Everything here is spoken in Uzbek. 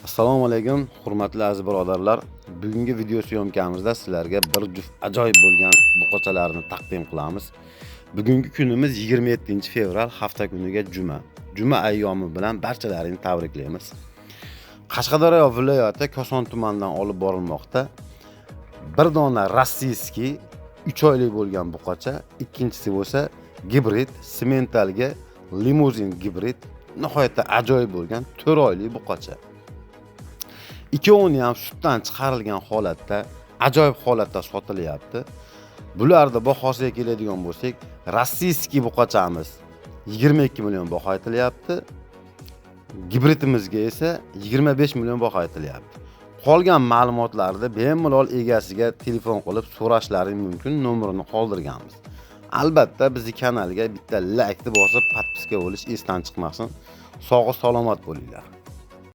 Assalomu alaykum, hurmatli aziz birodarlar. Bugungi video syomkamizda sizlarga bir juft ajoyib bo'lgan buqachalarni taqdim qilamiz. Bugungi kunimiz 27 fevral, hafta kuniga juma. Juma ayyomi bilan barchalaringni tabriklaymiz. Qashqadaryo viloyati Koson tumanidan olib borilmoqda. Bir dona российский 3 oylik bo'lgan buqacha, ikkinchisi bo'lsa gibrid simentalga limuzin gibrid nihoyatda ajoyib bo'lgan 4 oylik buqacha. Ikkovini ham sutdan chiqarilgan holatda, ajoyib holatda sotilyapti. Bularni bahosiga keladigan bo'lsak, российский buqachamiz 22 million baho aytilyapti. Gibridimizga esa 25 million baho aytilyapti. Qolgan ma'lumotlarni bemalol egasiga telefon qilib so'rashlari mumkin, nomerini qoldirganmiz. Albatta, bizni kanalga bitta laykni bosib, подписка bo'lish esdan chiqmasin. Sog' salomat bo'linglar.